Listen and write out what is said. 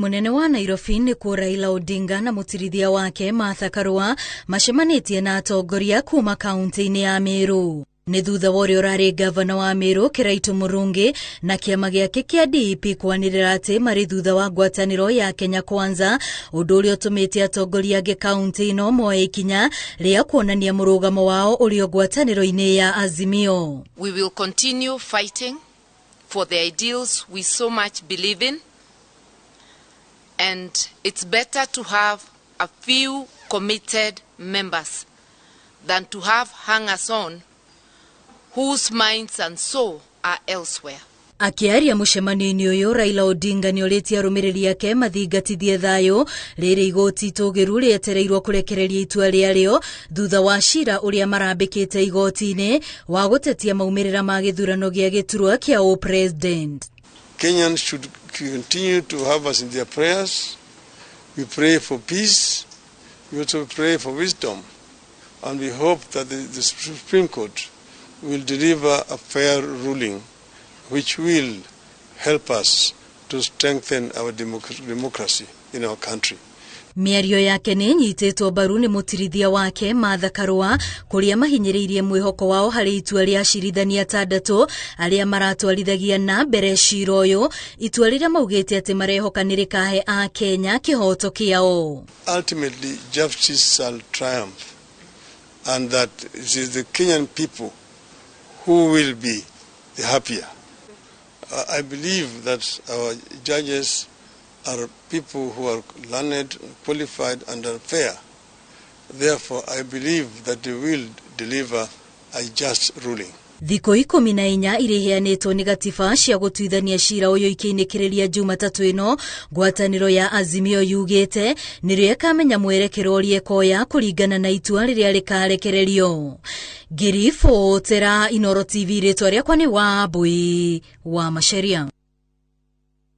Mũnene wa Nairobi nĩkuo Raila Odinga na mũtirithia wake Martha Karua macemanĩtie na atongoria kuma kaunti-inĩ ya Meru. Nĩ thutha wa ũrĩa ũrarĩ ngavana wa Meru Kiraitu Murungi na kĩama gĩake kĩa DEP kwanĩrĩra atĩ marĩ thutha wa ngwatanĩro ya Kenya Kwanza, ũndũ ũrĩa ũtũmĩte atongoria angĩ kaunti ĩno moe ikinya rĩa kuonania mũrũgamo wao ũrĩ o ngwatanĩro-inĩ ya Azimio. We will continue fighting for the ideals we so much believe in, and it's better to have a few committed members than to have hangers-on whose minds and soul are elsewhere. Akĩaria mũcemanio-inĩ ũyũ, Raila Odinga nĩ orĩtie arũmĩrĩri ake mathingatithie thayũ rĩrĩ igoti itũgĩru rĩetereirwo kũrekereria itua rĩarĩo thutha wa cira ũrĩa marambĩkĩte igoti-inĩ wa gũtetia maumĩrĩra ma gĩthurano gĩa gĩturwa kĩa ũpresident. Kenyans should continue to have us in their prayers. We pray for peace. We also pray for wisdom. And we hope that the Supreme Court will deliver a fair ruling which will help us to strengthen our democracy in our country. Mĩario yake nĩ ĩnyitĩtwo mbaru nĩ mũtirithia wake Martha Karua, kũrĩa mahinyĩrĩirie mwĩhoko wao harĩ itua rĩa acirithania atandatũ arĩa maratwarithagia na mbere cira ũyũ, itua rĩrĩa maugĩte atĩ marehoka nĩ rĩkahe Akenya kĩhoto kĩao. Ultimately, justice shall triumph, and that it is the Kenyan people who will be the happier. I believe that our judges are people who are learned, qualified, and are fair. Therefore, I believe that they will deliver a just ruling. Thikũ 14 iria iheanĩtwo nĩ gatiba cia gũtuithania cira ũyũ ikĩinĩkĩrĩria Jumatatũ ĩno, ngwatanĩro ya Azimio yugĩte nĩrĩo ĩkamenya mwerekero ũrĩa ĩkoya kũringana na itua rĩrĩa rĩkarekererio. Ngĩribotera Inooro TV, rĩtwa rĩakwa nĩ Wambui wa Macharia.